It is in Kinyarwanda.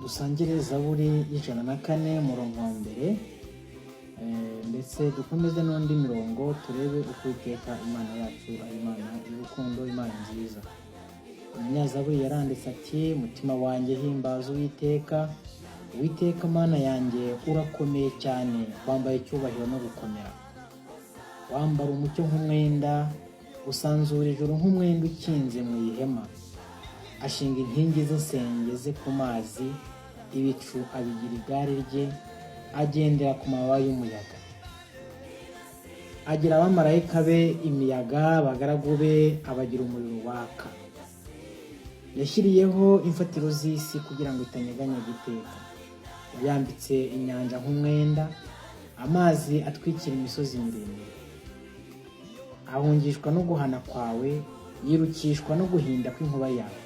Dusangire Zaburi y'104, umurongo wa mbere, ndetse dukomeze n'undi mirongo, turebe uko Uwiteka Imana yacu ari Imana y'urukundo, Imana nziza. Umunyazaburi yaranditse ati: "Mutima wanjye, himbaza Uwiteka. Uwiteka Mana yanjye, urakomeye cyane, wambaye icyubahiro no gukomera. Wambara umucyo nk'umwenda, usanzura ijuru nk'umwenda ukinze mu ihema. Ashinga inkingi z'insenge ze ku mazi, ibicu abigira igare rye, agendera ku mababa y'umuyaga. Agira abamarayika be imiyaga, abagaragu be abagira umuriro waka. Yashyiriyeho imfatiro z'isi kugira ngo itanyeganyega iteka. Yambitse inyanja nk'umwenda, amazi atwikira imisozi miremire. Ahungishwa no guhana kwawe, yirukishwa no guhinda kw'inkuba yawe."